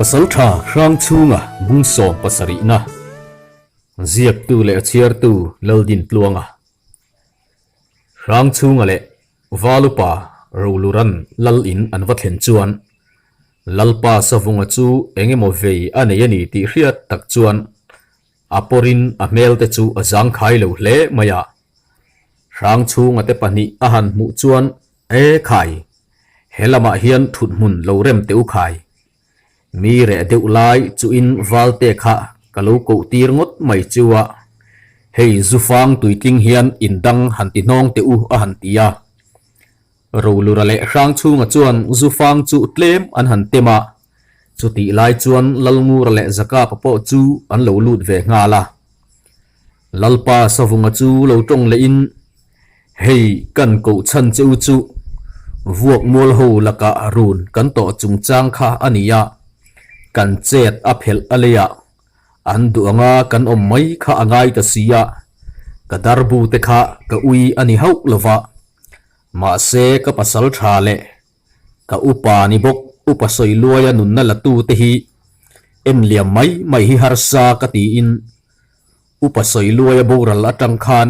Pasaltha Hrangchhunga Bungsawm pasarihna Ziaktu leh Chhiartu Laldintluanga Hrangchhunga leh Valupa Roluran Lal in an va thlen chuan Lalpa Savunga chu eng emaw vei a nei a ni tih hriat tak chuan a pawrin a hmel te chu a zangkhai lo hle mai a. Hrangchhunga te pahnih a han hmuh chuan E khai, he lamah hian thut hmun lo rem teh u khai. Mi reh deuh lai chuin Valte kha ka lo koh tir ngawt mai chu a, hei zufang tuitling hian indang han ti hnawng teh u a han ti a. Rolura leh Hrangchhunga chuan zufang chu tlem an han tem a, chutih lai chuan Lalngura leh Zakapa pawh chu an lo lut ve nghal a. Lalpa Savunga chu lo tawng lehin, Hei kan koh chhan che u chu vuak mual ho lakah run kan tawh chungchang kha a ni a, kan chet a phelh a leiah an duh anga kan awm mai kha a ngai ta si a, ka darbu te kha ka ui a ni hauh lo va, mahse ka pasal tha leh Ka upa ni bawk, upa sawi luaia nunna latu te hi en liam mai mai hi harsa ka tiin upa sawi luaia boral atang khan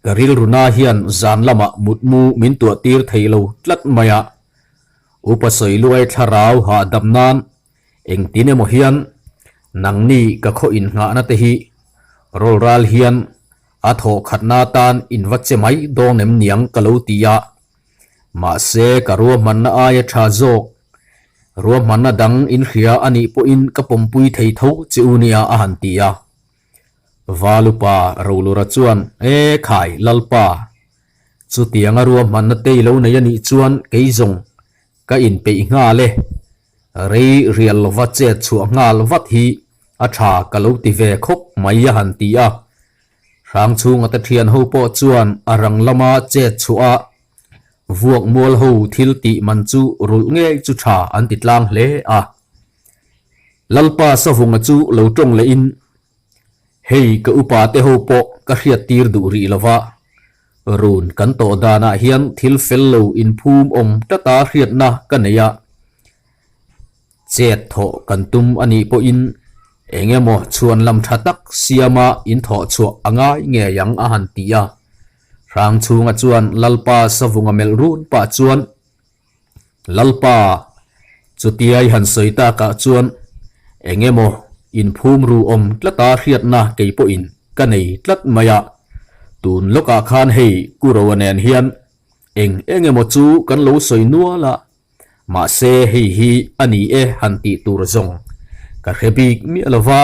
ka rilruna hian zan lamah mutmu min tuah tir thei lo tlat mai a. Upa sawi luai thlarau hahdam nan engtin emaw hian nangni ka khaw innghahna te hi rawlral hian a thawhkhatna atan in va che mai dawn em niang ka lo ti a. Mahse, ka ruahmanna aia tha zawk, ruahmanna dang inhria a nih pawhin ka pawmpui thei tho che u nia a han ti a. Valupa Rolura chuan, E khai, Lalpa, chutianga ruahmanna te i lo nei a nih chuan kei zawng ka inpeih nghal e. Rei rial lova chet chhuah nghal vat hi a tha ka lo ti ve khawp mai a han ti a. Hrangchhunga te thian ho pawh chuan a rang lama chet chhuah a, vuak mual ho thil tih man chu rulh ngei chu tha an ti tlang hle a. Lalpa Savunga chu lo tawng leh in, Hei ka upa te ho pawh ka hriat tir duh rih lova, run kan tawh danah hian thil fel lo inphum awm tlata hriatna ka nei a, Chet thawh kan tum a nih pawhin eng emaw chhuan lam tha tak siama in thawh chhuah a ngai ngei ang a han ti a. Hrangchhunga chuan Lalpa Savunga melh run pah chuan, Lalpa, chutiai han sawi takah chuan eng emaw inphum ru awm tlata hriatna kei pawhin ka nei tlat mai a, tun lawkah khan hei Kuroa nen hian eng eng emaw chu kan lo sawi nual a, Mahse hei hi a ni e han tih tur zawng ka hre bik miah lo va,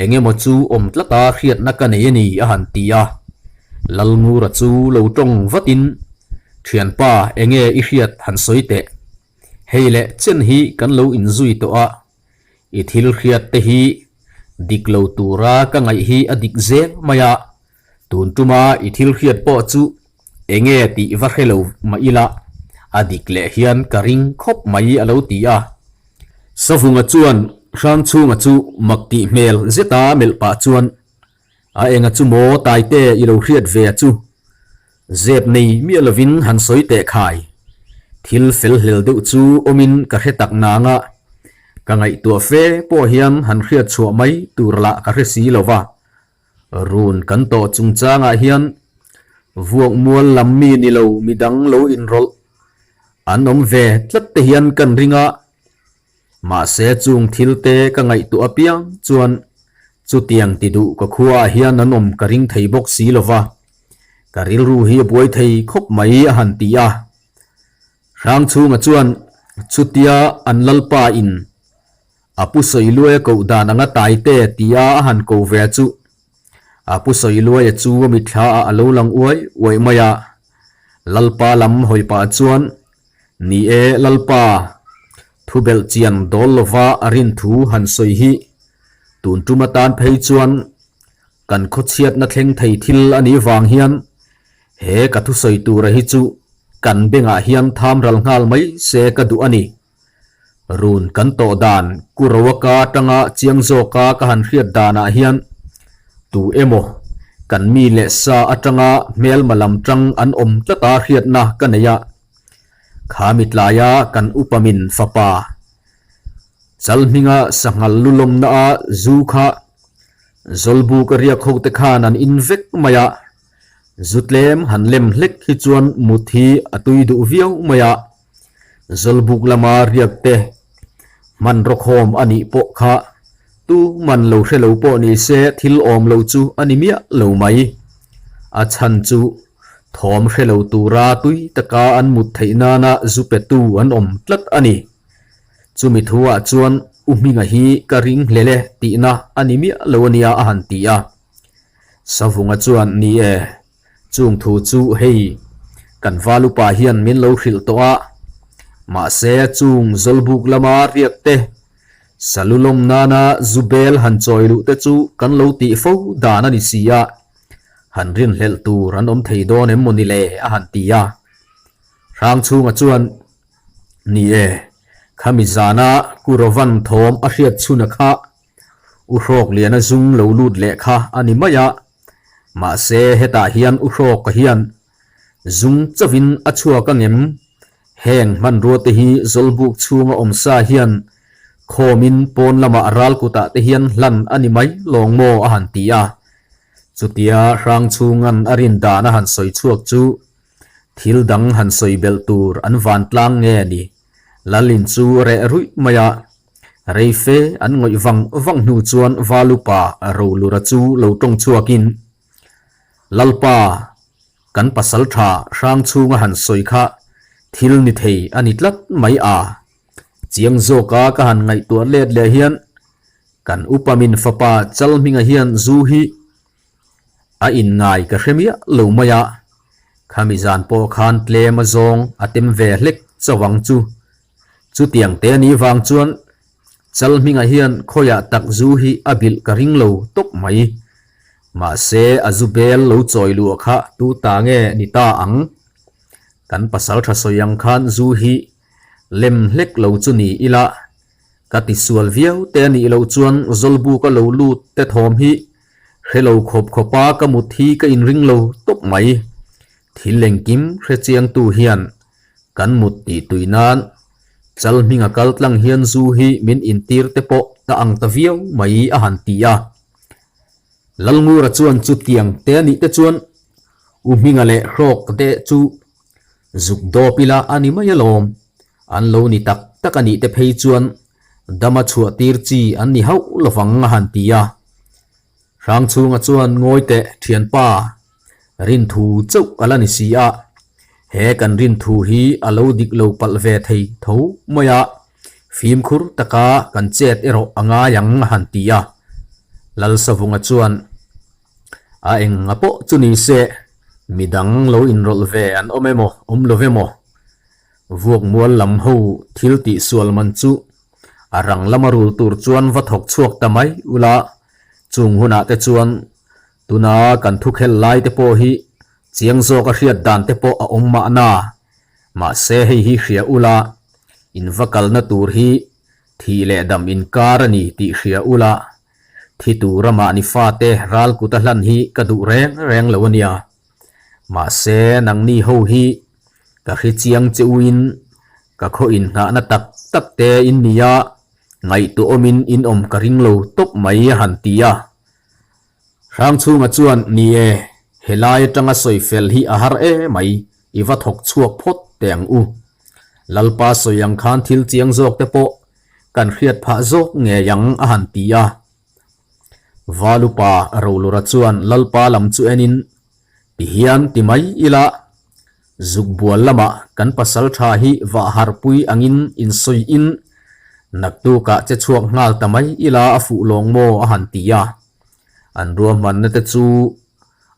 eng emaw chu awm tlata hriatna ka nei a ni a han ti a. Lalngura chu lo tawng vatin, Thianpa enge i hriat han sawi teh. Hei leh chen hi kan lo inzui tawh a, i thil hriat te hi dik lo tura ka ngaih hi a dik zel mai a, Tun tuma i thil hriat pawh chu enge tih va hre lo mah ila, a dik leh hian ka ring khawp mai a lo ti a. Savunga chuan Hrangchhunga chu mak tih hmel zeta melh pah chuan, A enga chu maw Taite i lo hriat ve a chu? Zep nei miah lovin han sawi teh khai. Thil fel hlel deuh chu awmin ka hre tak nang a, ka ngaihtuah fe pawh hian han hriat chhuah mai tur lah ka hre si lo va. Run kan tawh chungchangah hian vuak mual lam mi ni lo midang lo inrawlh an awm ve tlat te hian kan ring a, mahse chung thil te ka ngaihtuah apiang chuan chutiang ti duh ka khuaah hian an awm ka ring thei bawk si lo va, ka rilru hi a buai thei khawp mai a han ti a. Hrangchhunga chuan chutia an lalpa in A pu Sawiluaia koh dan anga taite tia a han ko ve chu a pu Sawiluaia chu a mitthla ah a lo lang uai uaih mai a. Lalpa lam hawi pah chuan, Ni e Lalpa, thu belh chian dawl lova a rin thu han sawi hi tun tum atan phei chuan kan khawchhiatna thleng thei thil a nih vang hian he ka thusawi tura hi chu kan bengah hian tham ral nghal mai se ka duh a ni. Run kan tawh dan Kuroaka atanga chiang zawka ka han hriat danah hian tu emaw kan mi leh sa atanga hmelma lam tang an awm tlata hriatna ka nei a, kha mitlaia kan upamin fapa. Chalhminga sanghal lu lawmna a zu kha Zawlbuk a riak ho te khan an in vek mai a, zu tlem han lem hlek hi chuan mut hi a tui duh viau mai a, Zawlbuk lama riak te hmanraw khawm a nih pawh kha tu man lo hre lo pawh ni se thil awm lo chu a ni miah lo mai. A chhan chu thawm hre lo tura tui taka an mut theih nana zu petu an awm tlat a ni. Chumi thuah chuan U Hminga hi ka ring hlel e tihna a ni miah lo a nia a han ti a. Savunga chuan Ni e, chung thu chu hei kan Valupa hian min lo hrilh tawh a, mahse chung Zawlbuk lama riak te, salu lawm nana zu bel han chawi luh te chu kan lo tih fo dan a ni si a, han rinhlelh tur an awm thei dawn em maw ni le a han ti a. Hrangchhunga chuan Ni e, khami zana Kurovan thawm a hriat chhuna kha U Hrawkliana zung lo lut leh kha a ni mai a, mahse hetah hian U Hrawka hian zung chauhin a chhuak angem? Heng hmanrua te hi Zawlbuk chhunga awm sa hian khawmin pawn lamah ral kutah te hian hlan a ni mai lawng maw a han ti a. Chutia Hrangchhunga'n a rin dan a han sawi chhuak chu Thil dang han sawi belh tur an vantlang nge ni? Lalin chu reh ruih mai a, rei fe an ngawih vang vang hnu chuan Valupa Rolura chu lo tawng chhuakin, Lalpa, kan pasaltha Hrangchhunga han sawi kha thil ni thei a ni tlat mai a. Chiang zawka ka han ngaihtuah let leh hian kan upa min fapa Chalhminga hian zu hi A inngai ka hre miah lo mai a, khami zan pawh khan tlem a zawng a tem ve hlek chauh ang chu. Chutiang te ni vang chuan Chalhminga hian khawiah tak zu hi a bilh ka ring lo tawp mai. Mahse a zu bel lo chawi luah kha tu ta nge ni ta ang? Kan pasaltha sawi ang khan zu hi lem hlek lo chu ni ila Ka ti sual viau te a nih loh chuan Zawlbuka lo lut te thawm hi hre lo khawp khawpa ka mut hi ka inring lo tawp mai. Thil engkim hre chiangtu hian kan mut tih tui nan chal hminga kal tlang hian zu hi min intir te pawh a ang ta viau mai a han ti a. Lalngura chuan chutiang te a nih te chuan U Hminga leh Hrawk te chu Zuk dawp ila a ni mai alawm. An lo ni tak tak a nih te phei chuan dama chhuah tir chi an ni hauh lovang a han ti a. Hrangchhunga chuan ngawi teh thianpa, rinthu chauh a la ni si a, he kan rinthu hi a lo dik lo palh ve thei tho mai a, fimkhur taka kan chet erawh a ngai ang a han ti a. Lalsavunga chuan A enga pawh chu ni se, midang lo inrawlh ve an awm emaw, awm lo emaw, vuak mual lam ho thil tih sual man chu a rang lama rul tur chuan va thawk chhuak ta mai ula, chung hunah te chuan tuna kan thukhel lai te pawh hi chiang zawk a hriat dan te pawh a awm mahna, mahse hei hi hria ula, in va kalna tur hi thih leh dam inkar a ni tih hria ula, Thi tura mahni fate ral kut a hlan hi ka duh reng reng lo a nia. Mahse, nangni ho hi ka hre chiang che uin ka khaw inhnahna tak tak te in nia, ngaihtuahawmin in awm ka ring lo tawp mai a han ti a. Hrangchhunga chuan, Ni e, helai atanga sawi fel hi a har e mai, i va thawk chhuak phawt teh ang u. Lalpa sawi ang khan thil chiang zawk te pawh Kan hriat phah zawk ngei ang a han ti a. Valupa Rolura chuan Lalpa lam chu enin, Ti hian ti mai ila, Zukbual lamah kan pasal tha hi vah harpui angin insawiin naktukah che chhuak nghal ta mai ila a fuh lawng maw a han ti a. An ruahmanna te chu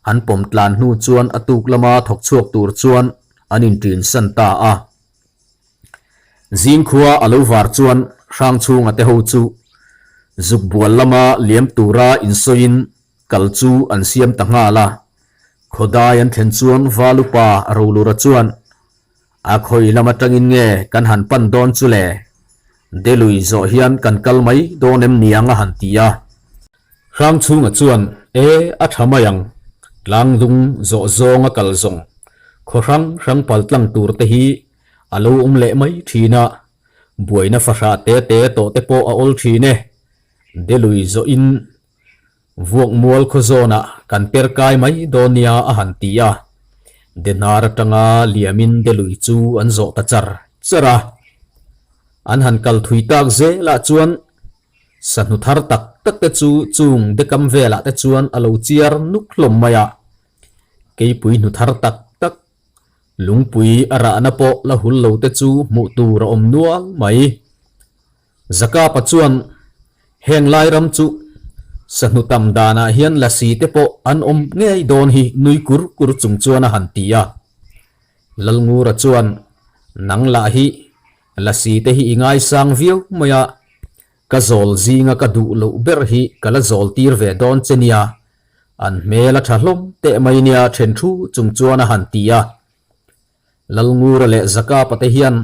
an pawm tlan hnu chuan a tuk lama thawk chhuak tur chuan an inṭinsan ta a. Zingkhua a lo var chuan Hrangchhunga te ho chu Zukbual lama liam tura insawiin kal chu an siam ta nghal a. Khawdai an thlen chuan Valupa Rolura chuan, A khawi lam atangin nge kan han pan dawn chu le? Delui zawh hian kan kal mai dawn em niang a han ti a. Hrangchhunga chuan, E, a tha mai ang, tlangdung zawh zawnga kal zawng, khaw hrang hrang pal tlang tur te hi a lo awm leh mai thin a. Buaina fahrah te te tawh te pawh a awl thin e. Delui zawhin vuak mual khaw zawnah kan per kai mai dawn nia a han ti a. De hnar atanga liamin Delui chu an zawh ta char char a. An han kal thui tak zelah chuan sahnu thar tak tak te chu chung dekam velah te chuan a lo chiar nuk hlawm mai a. Keipui hnu thar tak tak Lungpui a rahna pawh la hul lo te chu hmuh tur a awm nual mai. Zakapa chuan heng lai ram chu sahnu tam danah hian lasi te pawh an awm ngei dawn hi nui kur kur chung chuan a han ti a. Lalngura chuan nang lah hi lasi te hi i ngaisang viau mai a, ka zawl zinga ka duh loh ber hi ka la zawl tir ve dawn che nia An hmel a tha hlawm teh mai nia then thu chung chuan a han ti a. Lalngura leh Zakapa te hian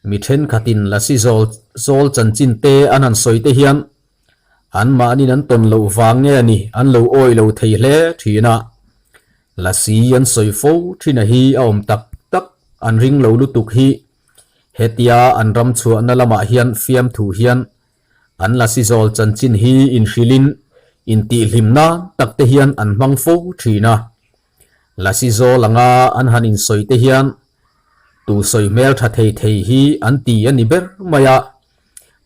mi thenkhatin Lasi zawl zawl chanchin te an han sawi te hian anmahnin an tawn loh vang nge ni an lo awi lo thei hle thin a. Lasi an sawi fo thin a hi a awm tak tak an ring lo lutuk hi hetia an ram chhuahna lamah hian fiamthu hian An lasi zawl chanchin hi inhrilhin intihhlim nan tak te hian an hmang fo thin a. Lasi zawl anga an han insawi te hian tu sawi hmel tha thei thei hi an ti a ni ber mai a.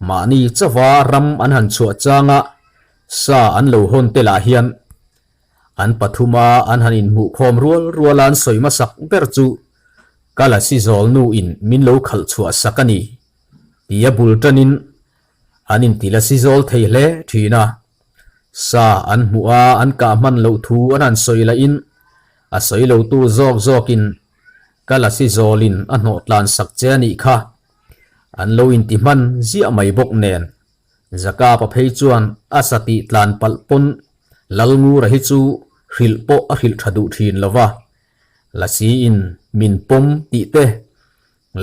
Mahni chauha ram an han chhuah changa sa an lo hawn te lah hian an pathuma an han inhmuhkhawm rual ruala an sawi hmasak ber chu ka lasi zawl nu in min lo khalh chhuah sak a ni. Tia bul tanin an inti la si zawl thei hle thin a. Sa an hmuh a, an kah hman loh thu an han sawi lahin a sawi lotu zawk zawkin ka la si zawlin a hnawh tlan sak che a nih kha. An lo inti hman ziah mai bawk nen Zakapa phei chuan a sa tih tlan palh pawn Lalngura hi chu hrilh pawh a hrilh tha duh thin lo va, Lasi-in min pawm tih te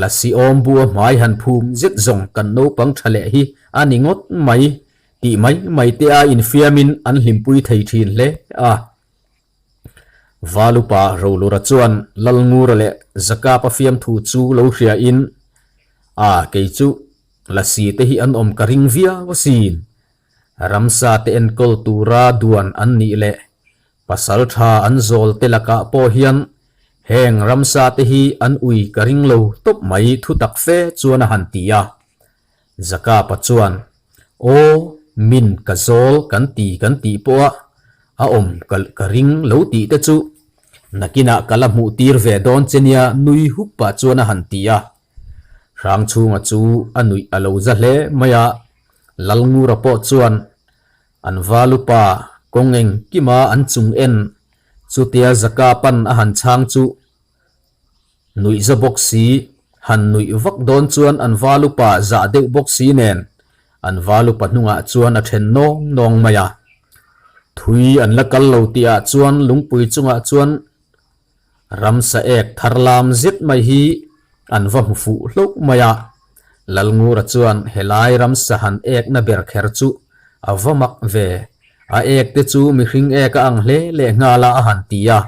Lasi awm bua hmai han phum zet zawng kan naupang tha leh hi a ni ngawt mai tih mai mai te a infiamin an hlimpui thei thin hle a. Valupa Rolura chuan Lalngura leh Zakapa fiamthu chu lo hriain, A kei chu Lasi te hi an awm ka ring viau asin. Ramsa te enkawl tura duan an nih leh Pasal tha an zawl te lakah pawh hian heng ramsa te hi an ui ka ring lo tawp mai thu tak fe chuan a han ti a. Zakapa chuan, Aw, min ka zawl kan ti kan tih pawha a awm ka ka ring lo tih te chu nakinah ka la hmuh tir ve dawn che nia nui hup pah chuan a han ti a. Hrangchhunga chu a nuih a lo za hle mai a, Lalngura pawh chuan An valupa kawng engkima an chung en chutia Zaka pan a han chhang chu nuih za bawk si, han nuih vak dawn chuan an valupa zah deuh bawk si nen an valupa hnungah chuan a then nawng nawng mai a. Thui an la kal lo tihah chuan lungpui chungah chuan Ramsa ek thar lam zet mai hi an va hmu fuh hlauh mai a, Lalngura chuan helai ramsa han ekna ber kher chu a va mak ve, a ek te chu mihring ek a ang hle leh nghal a a han ti a.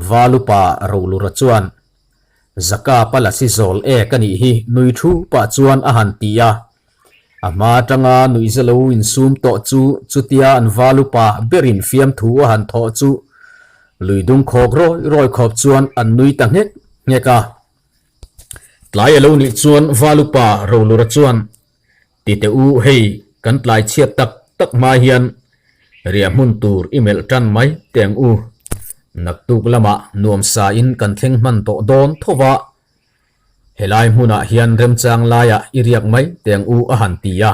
Valupa Rolura chuan, Zaka Palasi zawl ek a nih hi nui thu pah chuan a han ti a. A hma atanga nuihza lo insum tawh chu chutia an val upa berin fiamthu a han thawh chu lui dung khawk rawi rawi khawp chuan an nui ta nghek nghek a. Tlai a lo nih chuan val upa Rolura chuan, Ti teh u hei kan tlai chhiat tak tak hma hian riah hmun tur i melh tan mai teh ang u. Naktuk lamah nuamsa in kan thleng hman tawh dawn tho va, Helai hmunah hian remchang laiah i riak mai teng u a han ti a.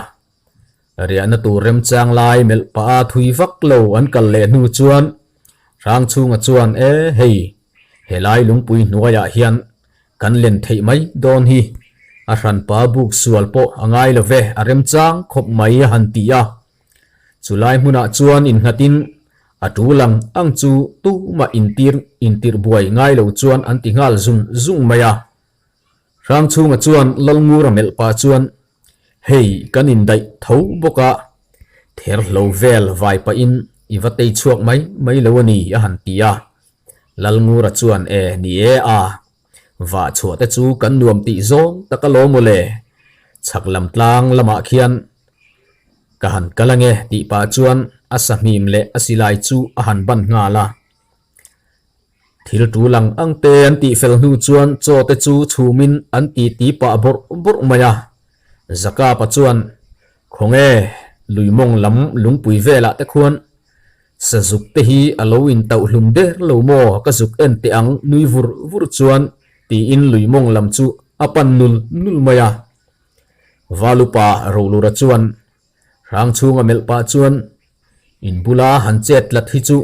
Riahna tur remchang lai melh pah a thui vak lo an kal leh hnu chuan Hrangchhunga chuan e hei, helai lungpui hnuaiah hian kan len theih mai dawn hi, a hranpa buk sual pawh a ngai lo ve a remchang khawp mai a han ti a. Chulai hmunah chuan innghatin a tul ang ang chu tumah intir intirh buai ngai lo chuan an ti nghal zung zung mai a. Hrangchhunga chuan Lalngura melh pah chuan, Hei kan indaih tho bawk a, therhlo vel vai pahin i va tei chhuak mai mai lo a ni a han ti a. Lalngura chuan E ni e a, vah chhuah te chu kan nuam tih zawng tak alawm aw le. Chhak lam tlang lamah khian ka han kal ange tih pah chuan a sahmim leh a silai chu a han ban nghal a. Thil tul ang ang te an tih fel hnu chuan chaw te chu chhumin an ti ti pah bawrh bawrh mai a. Zakapa chuan, Khawnge, lui mawng lam lungpui velah te khuan sazuk te hi a lo intauh hlum der lo maw ka zuk en teh ang nui vur vur chuan tiin lui mawng lam chu a pan nul nul mai a. Valupa Rolura chuan Hrangchhunga melh pah chuan in bula han chet tlat hi chu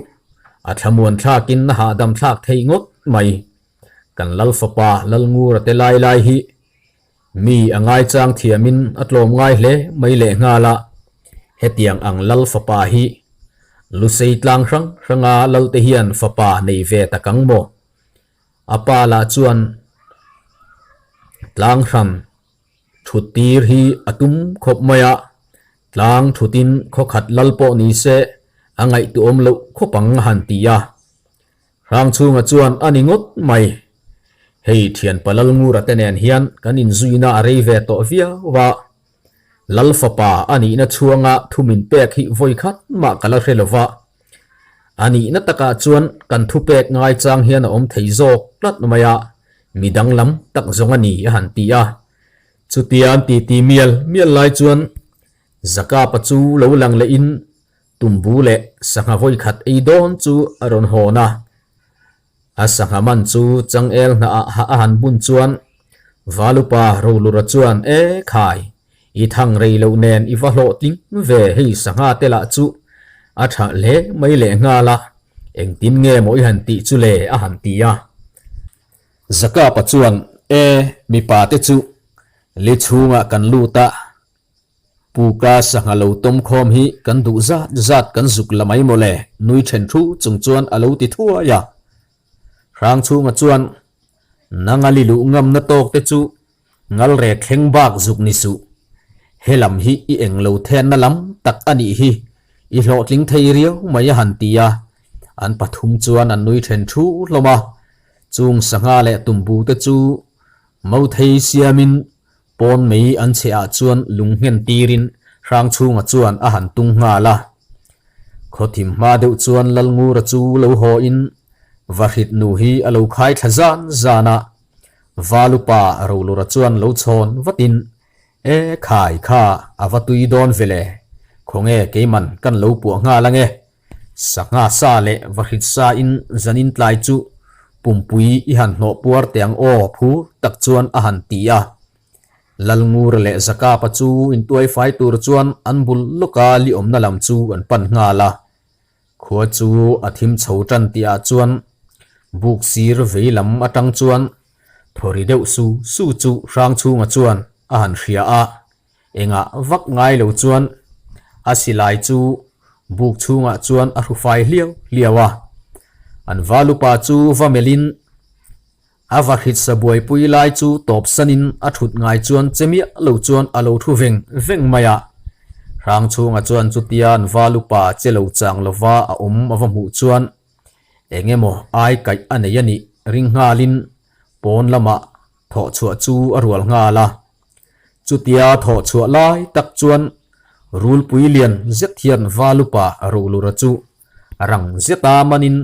a thlamuan thlakin a hahdam thlak thei ngawt mai. Kan Lal fapa Lalngura te lai lai hi mi a ngaichang thiamin a tlawm ngai hle mai leh nghal a, hetiang ang Lal fapa hi Lusei tlang hrang hranga Lal te hian fapa nei ve tak ang maw? A pa lah chuan tlang hram Thut tir hi a tum khawp mai a, tlang thutin khaw khat lal pawh ni se a ngaihtuahawm loh khawp ang a han ti a. Hrangchhunga chuan a ni ngawt mai. Hei thianpa Lalngura te nen hian kan inzuina a rei ve tawh viau a, Lal fapa a nihna chhuanga thu min pek hi vawi khat mah ka la hre lo va. A nihna takah chuan kan thupek ngaichang hian a awm thei zawk tlat mai a, Mi danglam tak zawng a ni a han ti a. Chutia an titi mial mial lai chuan Zakapa chu lo lang lehin tumbu leh sangha vawikhat ei dawn chu a rawn hawn a. A sangha man chu changel hnah ah a han bun chuan Valupa Rolura chuan E khai, i thang rei loh nen i va hlawhtling ve hei sangha te lah chu a tha hle mai leh nghal a, engtin nge maw i han tih chu le a han ti a. Zakapa chuan, E, mipa te chu li chhungah kan lut a, Puka sangha lo tawm khawm hi kan duh zat zat kan zuk la mai maw le, nui then thu chung chuan a lo ti thuai a. Hrangchhunga chuan, Nanga li luh ngamna tawk te chu ngal rek thleng bak zuk ni suh. He lam hi i eng lo thenna lam tak a nih hi, i hlawhtling thei riau mai a han ti a. An pathum chuan an nui then thu hlawm a. Chung sangha leh tumbu te chu Mauthei siamin pawn mei an chhe ah chuan lung nghen tirin Hrangchhunga chuan a han tung nghal a. Khawthim hma deuh chuan Lalngura chu lo haw in Vahrit nu hi a lo khai thla zan zan a. Valupa Rolura chuan lo chhawn vatin, E khai kha a va tui dawn ve le, khawnge keiman kan lo puah nghal ange. Sangha sa leh vahrit sa in zanin tlai chu pumpui i han hnawh puar teh ang aw phur tak chuan a han ti a. Lalngur leh Zakapa chu intuai fai tur chuan an bul lawka li awmna lam chu an pan nghal a. Khua chu a thim chho tan tih ah chuan buk sir vei lam atang chuan thawri deuh su su chu Hrangchhunga chuan a han hria a. Engah vak ngai lo chuan a silai chu buk chhungah chuan a hru fai hliau hliau a. An valupa chu va melhin a va hritsa buaipui lai chu tawp sanin a thut ngai chuan che miah lo chuan a lo thu veng veng mai a. Hrang chhunga chuan chutia an valupa che lo chang lova a awm a va hmuh chuan eng emaw ai kaih a nei a nih ring nghalin pawn lamah thawh chhuah chu a rual nghal a. Chutia thawh chhuah lai tak chuan rulpui lian zet hian Valupa Rolura chu rang zeta manin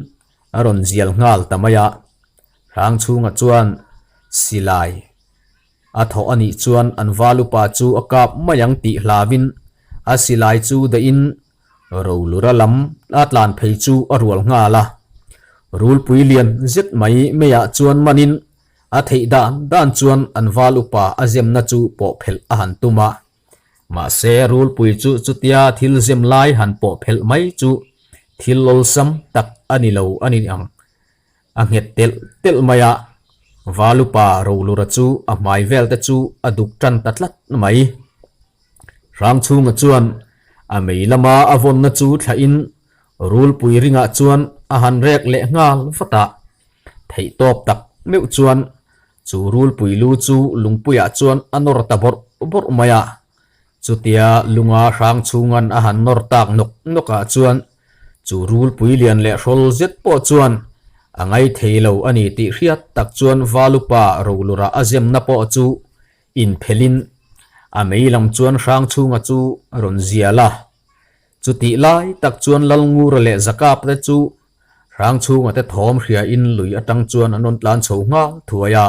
a rawn zial nghal ta mai a. Hrangchhunga chuan silai a thawh a nih chuan an Valupa chu a kap mai ang tih hlauin a silai chu dahin Rolura lam a tlan phei chu a rual nghal a. Rulpui lian zet mai meiah chuan manin A theih dan dan chuan an val upa a zemna chu pawh phelh a han tum a. Mahse, rulpui chu chutia thil zem lai han pawh phelh mai chu thil awlsam tak a ni lo a ni ang. A nghet telh telh mai a, val upa Rolura chu a hmai vel te chu a duk tan ta tlat mai. Hrangchhunga chuan a mei lama a vawnna chu thlahin rulpui ringah chuan a han rek leh nghal vat a. Theihtawp tak meuh chuan chu rulpui lu chu lungpuiah chuan a nawr ta bawrh bawrh mai a. Chutia lunga hrang chhungan a han nawr tak nawk nawkah chuan chu rulpui lian leh hrawl zet pawh chuan a ngai thei lo a ni tih hriat tak chuan Valupa Rolura a zemna pawh chu inphelhin. A mei lam chuan Hrangchhunga chu a rawn zial a. Chutih lai tak chuan Lalngura leh Zakapa te chu Hrangchhunga te thawm hria in lui atang chuan an rawn tlan chho nghal thuai a.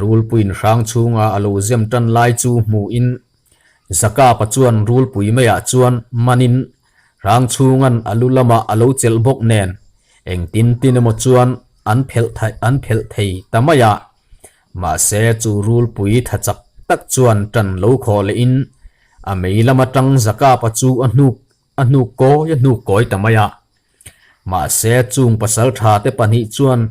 Rulpuiin Hrangchhunga a lo zem tan lai chu hmuhin Zakapa chuan rulpui maiah chuan manin Hrangchhunga'n a lu lamah a lo chelh bawk nen engtin tin emaw chuan an phelh an phelh thei ta mai a. Mahse chu rulpui tha chak tak chuan tan lo khawh lehin a mei lam atang Zakapa chu a hnuk a hnuk kawi a hnuk kawi ta mai a. Mahse chung pasal tha te pahnih chuan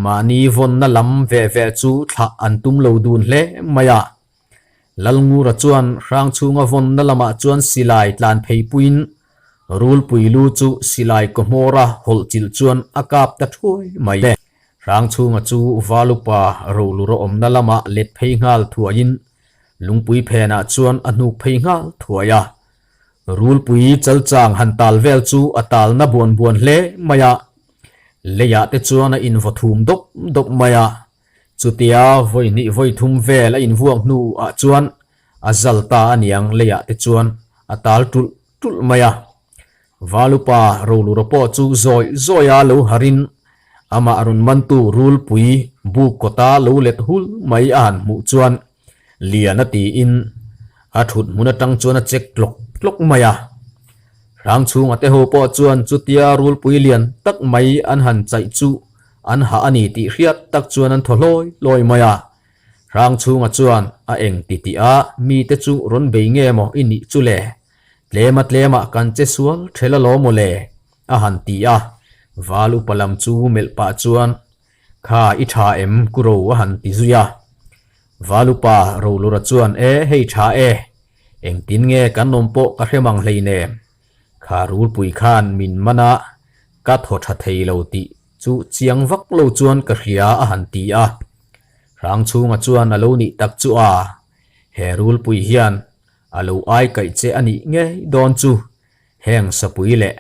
mahni vawnna lam ve ve chu thlah an tum lo dun hle mai a. Lalngura chuan Hrangchhunga vawnna lamah chuan silai tlan phei puiin Rulpui lu chu silai kaw hmawra hawlh chilh chuan a kap ta thuai mai le. Hrangchhunga chu Valupa rolur a awmna lamah let phei nghal thuaiin lungpui phenah chuan a hnuk phei nghal thuai a. Rulpui chalchang han tal vel chu a talna buan buan hle mai a, leiah te chuan a invaw thum dawp dawp mai a. Chutia vawi hnih vawi thum vel a invuak hnu ah chuan a zal ta a niang leiah te chuan a tal tulh tulh mai a. Valupa Rolura pawh chu zawi zawi a lo harin amah rawn mantu rulpui buk kawta lo let hul mai a han hmuh chuan lian a tiin a thut hmun atang chuan a check tlawk tlawk mai a. Hrangchhunga te ho pawh chuan chutia rulpui lian tak mai an han chaih chu An hah a ni tih hriat tak chuan an thaw hlawi hlawi mai a. Hrangchhunga chuan a eng ti tih a, mite chu rawn bei nge maw i nih chu le? Tlema tlemah kan che sual ṭhel alawm maw le? a han ti a. Val upa lam chu melh pah chuan, Kha i ṭha em Kuro a han ti zui a. Val upa Rolura chuan, E hei ṭha e, engtin nge kan awm pawh ka hre mang hleinem. Kha rulpui khan min man a, ka thaw tha thei lo tih chu chiang vak lo chuan ka hria a han ti a. Hrangchhunga chuan a lo nih tak chu a, he rulpui hian a lo ai kaih che a nih ngei dawn chu, heng sapui leh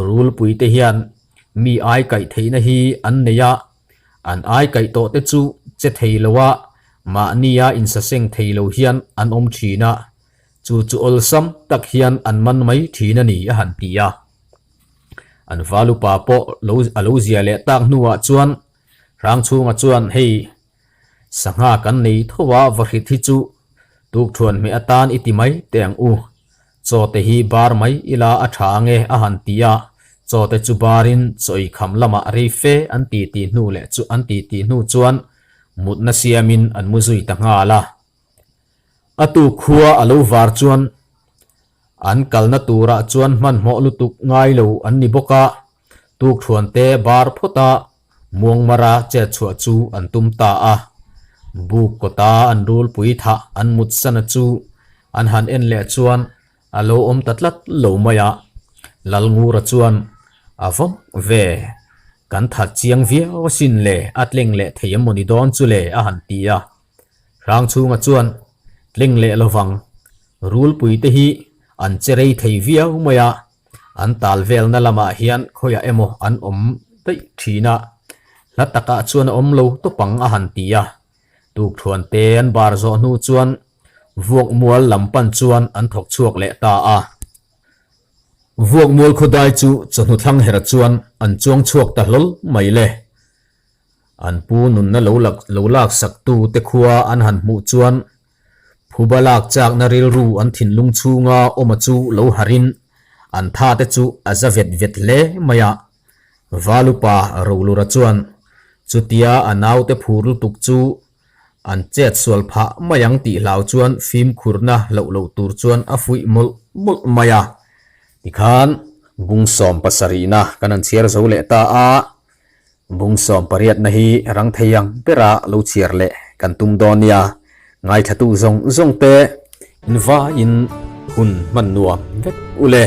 rulpui te hian mi ai kaih theihna hi an nei a, an ai kaih tawh te chu che thei lo a, mahnia insaseng thei lo hian an awm thin a, Chu chu awlsam tak hian an man mai thin a ni a han ti a. An val upa pawh lo a lo zia leh tak hnuah chuan Hrangchhunga chuan hei sangha kan nei tho a vahrit hi chu tukthuan hmeh atan i ti mai teh ang u. Chaw te hi bar mai ila a tha ange a han ti a. Chaw te chu barin chaw ei kham lamah rei fe an ti ti hnu leh chu an ti ti hnu chuan mutna siamin an mu zui ta nghal a. A tu khua a lo var chuan an kalna turah chuan hmanhmawh lutuk ngai lo an ni bawk a, tukthuan te bar phawta Muangmara chet chhuah chu an tum ta a. Buk kawta an rulpui thah an mut sana chu an han en leh chuan a lo awm ta tlat lo mai a. Lalngura chuan a vawm ve, Kan that chiang viau asin le, a tleng leh thei em maw ni dawn chu le a han ti a. Hrangchhunga chuan tleng leh lovang rulpui te hi an che rei thei viau mai a, an tal velna lamah hian khawiah emaw an awm daih thin a, hla takah chuan a awm lo tawp ang a han ti a. Tukthuan te an bar zawh hnu chuan Vuakmual lam pan chuan an thawk chhuak leh ta a. Vuakmual khawdai chu chawhnu thlang herh chuan an chuang chhuak ta hlawl mai le. An pu nunna lo lak lo lak saktu te khua an han hmuh chuan phuba lak chakna rilru an thinlung chhunga awma chu lo harin an tha te chu a za vet vet hle mai a. Valupa Rolura chuan chutia a naute phur lutuk chu an chet sual phah mai ang tih hlau chuan fimkhurna hloh loh tur chuan a fuih mawlh mawlh mai a. Tikhan bung 17na kan han chhiar zo leh ta a. Bung 18na hi rang thei ang bera lo chhiar leh kan tum dawn nia. Ngaithla tu zawng zawng te in vaiin hun hman nuam vek u le.